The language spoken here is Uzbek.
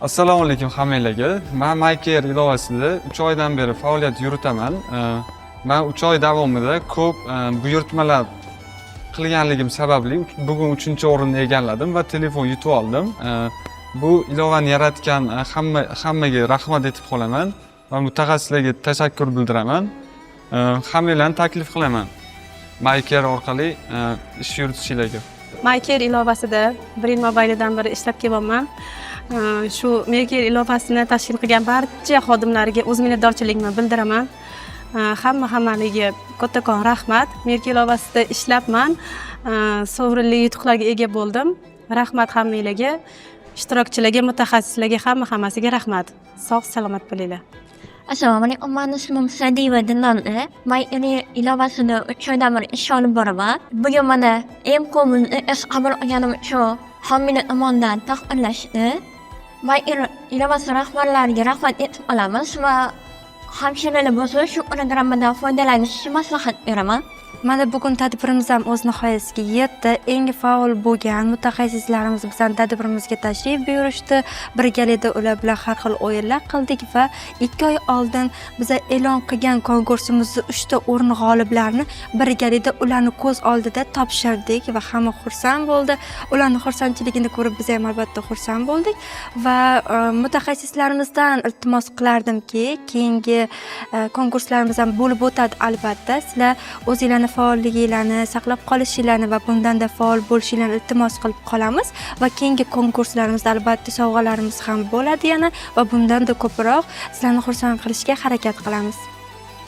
Assalomu alaykum hammanglarga. Man MyCare ilovasida 3 oydan beri faoliyat yuritaman. Man 3 oy davomida ko'p buyurtmalar qilganligim sababli bugun 3-o'rinni egalladim va telefon yutib oldim. Bu ilovani yaratgan hammaga rahmat aytib qolaman va mutaxassislarga tashakkur bildiraman. Hammanglarni taklif qilaman MyCare orqali ish yuritishinglarga. MyCare ilovasida bir yil mobaynidan beri ishlab kelyapman. Shu MyCare ilovasini tashkil qilgan barcha xodimlarga o'z minnatdorchiligimni bildiraman. Hammaligiga kattakon rahmat. MyCare ilovasida ishlabman. Sovrinli yutuqlarga ega bo'ldim. Rahmat hammanglarga, ishtirokchilarga, mutaxassislarga, hammasiga rahmat. Sog' salomat bo'linglar. Assalomu alaykum, mani ismim Sadiyeva Dildona. MyCare ilovasida 3 oydan beri ish olib boraman. Bugun mana MKOMni ish qabul qilganim uchun hammani tomonidan taqdirlashdi. MyCare ilovasi rahbarlariga rahmat aytib qolamiz va hamshiralar bo'lsa, shu programmadan foydalanishni maslahat beraman. Mana bugun tadbirimiz ham o'z nihoyasiga yetdi. Eng faol bo'lgan mutaxassislarimiz bizani tadbirimizga tashrif buyurishdi. Birgalikda ular bilan har xil o'yinlar qildik va 2 oy oldin biza e'lon qilgan konkursimizni uchta o'rin g'oliblarini birgalikda ularni ko'z oldida topshirdik va hamma xursand bo'ldi. Ularni xursandchiligini ko'rib, biz ham albatta xursand bo'ldik va mutaxassislarimizdan iltimos qilardimki, keyingi konkurslarimiz ham bo'lib o'tadi albatta. Sizlar o'zinglarni faolliginglarni saqlab qolishinglarni va bundanda faol bo'lishinglarni iltimos qilib qolamiz va keyingi konkurslarimizda albatta sovg'alarimiz ham bo'ladi yana va bundanda ko'proq sizlarni xursand qilishga harakat qilamiz.